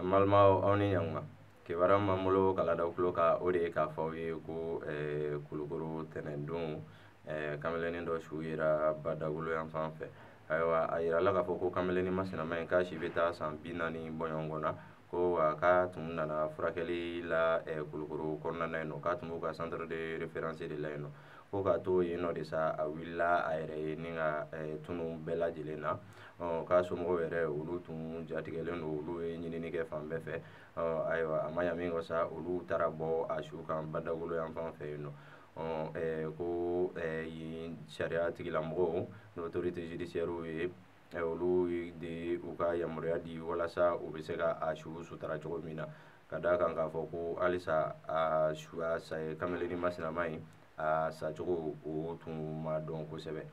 An balimaw, aw ni ɲankuma. Kibaruya min b'an bolo k'a lada aw tulo kan, o de ye k'a fɔ aw ye ko Kulukoro tɛnɛndon, kamelennin dɔ su yera Badagolo yan fan fɛ. Ayiwa, a yirala k'a fɔ ko kamelennin masinama in k'a si bɛ taa san 40 bɔɲɔgɔn na, ko wa k'a tun nana furakɛli la Kulukoro kɔnɔna na yen nɔ, k'a tun b'u ka centre de référence de la yen nɔ, ko k'a to yen nɔ de sa, a wulila a yɛrɛ ye ni ka tunu bɛɛ lajɛlen na. K'a somɔgɔw yɛrɛ, olu tun jatigɛlen don, olu ye ɲinini kɛ fan bɛɛ fɛ. Ayiwa, a ma ɲa min kɔ sa, olu taara bɔ a su kan Badagolo yan fan fɛ yen nɔ. Ko yen sariya tigilamɔgɔw, autorité judiciaire ye, olu de u ka yamaruya di walasa u bɛ se ka a su sutara cogo min na, ka d'a kan k'a fɔ ko halisa a su a sa kamelennin masinama in a sacogo o tun ma dɔn kosɛbɛ.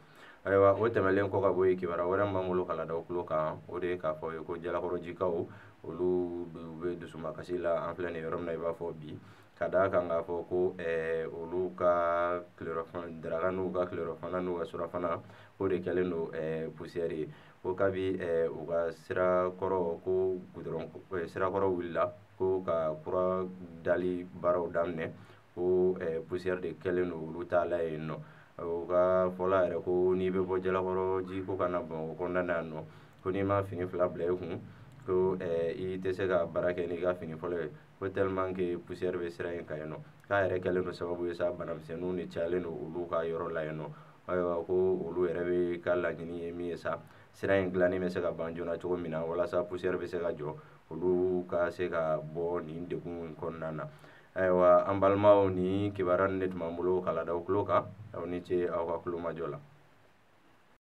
Ayiwa, o tɛmɛlen kɔ ka bɔ yen, kibaruya wɛrɛ min b'an bolo k'a lada aw tulo kan, o de ye k'a fɔ ye ko Jalakɔrɔjikaw, olu bɛ dusumakasi la an filɛ nin yɔrɔ min na i b'a fɔ bi, ka d'a kan k'a fɔ ko olu ka tilerɔfana daraka n'u ka tilerɔfana n'u ka surafana, o de kɛlen don poussière ye, ko kabi u ka sirakɔrɔ, ko goudron sirakɔrɔ wulila ko ka kura dali baaraw daminɛ, ko poussière de kɛlen don olu ta la yen nɔ. U ka fɔla yɛrɛ ko n'i bɛ bɔ Jalakɔrɔ ji ko ka na Bamakɔ kɔnɔna na yan nɔ, ko n'i ma fini fila bila i kun, ko i tɛ se ka baara kɛ n'i ka fini fɔlɔ ye, ko tellement que poussière bɛ sira in kan yen nɔ, k'a yɛrɛ kɛlen don sababu ye sa, banamisɛnninw de cayalen don olu ka yɔrɔ la yen nɔ. Ayiwa, ko olu yɛrɛ bɛ ka laɲini ye min ye sa, sira in dilanni bɛ se ka ban joona cogo min na, walasa poussière bɛ se ka jɔ, olu ka se ka bɔ nin degun in kɔnɔna na. Ayiwa, an balimaw, nin kibaruya ninnu de tun b'an bolo k'a lada aw tulo kan. Aw ni ce aw ka tulomajɔ la.